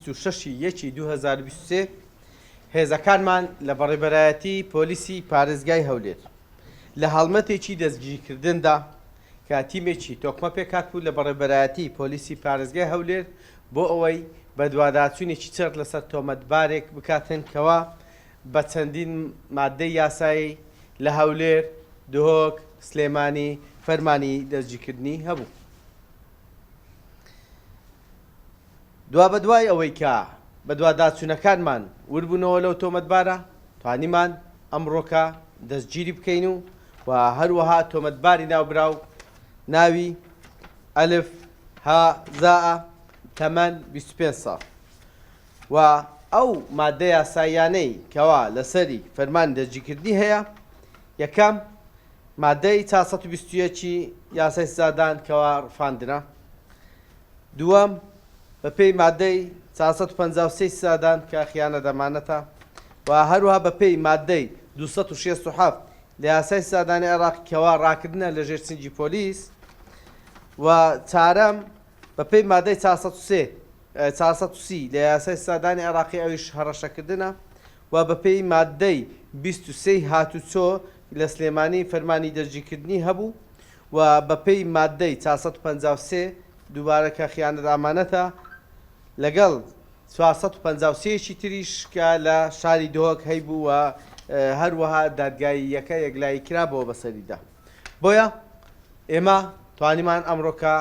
26 ی یەکی 2023 هێزەکانمان لە بەڕێبەرایەتی پۆلیسی پارێزگای هەولێر لە هەڵمەتێکی دەستگیرکردندا کە تیمێکی تۆکمە پێکهاتبوو لە بەڕێبەرایەتی پۆلیسی پارێزگای هەولێر بۆ ئەوەی بەدواداچوونێکی چڕ لەسەر تۆمەتبارێک بکاتن کەوا بە چەندین ماددەی یاسایی لە هەولێر، دهۆک، سلێمانی فەرمانی دەستگیرکردنی هەبوو. دوابەدوای ئەوەی کە بەدواداچوونەکانمان وربوونەوە لەو تۆمەتبارە، توانیمان ئەمڕۆکە دەستگیری بکەین و و هەروەها تۆمەتباری ناوبراو ناوی، ئەلف، ه، زاە، تەمەن 25 ساڵ و ئەو ماددە یاساییانەی کەوا لەسەری فەرمانی دەستگیرکردنی هەیە، یەکەم، ماددەی 421 ی یاسای سزادان کەوا ڕفاندنە. دووەم، بەپێی ماددەی 453 سزادان کە خیانەت ئەمانەتە و هەروەها بەپێی ماددەی 267 لە یاسای سزادانی عێراق کەوا ڕاکردنە لەژێر چنگی پۆلیس و چارەم، بەپێی ماددەی 403 430 لە یاسای سزادانی عێراقی ئەویش هەڕەشەکردنە و بەپێی ماددەی 23 ی هاتوچۆ لە سلێمانی فەرمانی دەستگیرکردنی هەبوو و بەپێی ماددەی 453 دووبارە کە خیانەت ئامانەتە لەگەڵ 453 یەکی تریش کە لە شاری دهۆک هەیبوو و هەروەها دادگاییەکە یەکلایی کرابەوە بەسەریدا. بۆیە ئێمە توانیمان ئەمڕۆکە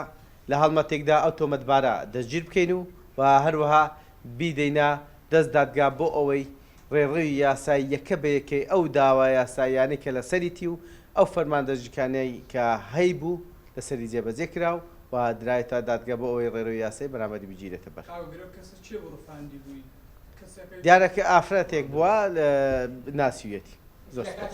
لە هەڵمەتێکدا ئەو تۆمەتبارە دەستگیر بکەین و و هەروەها بیدەینە دەست دادگا بۆ ئەوەی ڕێڕەوی یاسایی یەکە بە یەکەی ئەو داوا یاساییانەی کە لەسەریتی و ئەو فەرمان دەستگیرکانەی کە هەیبوو لەسەری جێبەجێ کرا و درایەتە دادگا بۆ ئەوەی ڕێڕەوی یاسایی بەرامبەری بگیرێتە بەر. ئاوگرە ئەو کەسە کێ بوو ڕفاندی بووی؟ کەسێکە. دیارە کە ئافرەتێک بووە ناسیویەتی. زۆر سوپاس.